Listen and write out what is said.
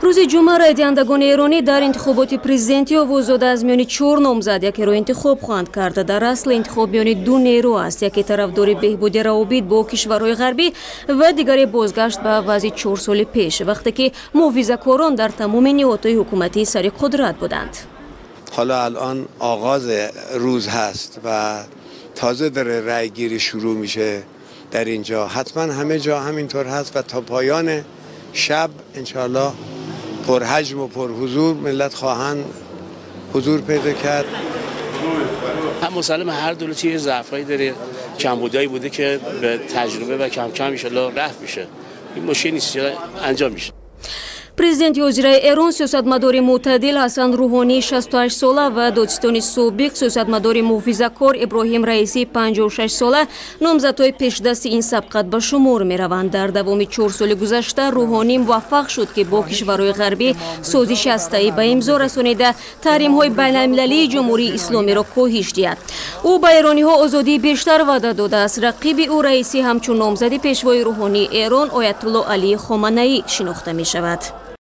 Рӯзи ҷумъа райдиҳандагони эронӣ дар интихоботи президентӣ овоз дода, аз миёни чор номзад якеро интихоб хоҳанд кард. Дар асл интихоб миёни ду нерӯ аст: яке тарафдори беҳбуди равобит бо кишварҳои ғарбӣ ва дигаре бозгашт ба вазъи 4 соли пеш, вақте ки муҳофизакорон дар тамоми ниҳодҳои ҳукуматӣ сари қудрат буданд. حالا الان آغاز روز هست و تازه داره رأی گیری شروع میشه در اینجا. حتما همه جا همینطور هست و تا پایان شب انشاءالله پرحجم و پرحضور ملت خواهند حضور پیدا کرد. هم مسلم هر دولتی یه ضعفایی داره، کمبودایی بوده که به تجربه و کم کم انشالله رفع میشه. این مشکل نیست، انجام میشه. Президенти ҳозираи Эрон, сиёсатмадори мӯътадил Ҳасан Рӯҳонии 68 сола ва додситони собиқ, сиёсатмадори муҳофизакор Иброҳим Раисии 56 сола номзадҳои пешдасти ин сабқат ба шумор мераванд. Дар давоми 4 соли гузашта Рӯҳонӣ муваффақ шуд, ки бо кишварҳои ғарбӣ созиши ҳастаӣ ба имзо расонида, таҳримҳои байналмилалии Ҷумҳурии Исломиро коҳиш диҳад. Ӯ ба эрониҳо озодии бештар ваъда додааст. Рақиби ӯ, Раисӣ, ҳамчун номзади пешвои рӯҳонии Эрон, Оятулло Алии Хоманаӣ шинохта мешавад.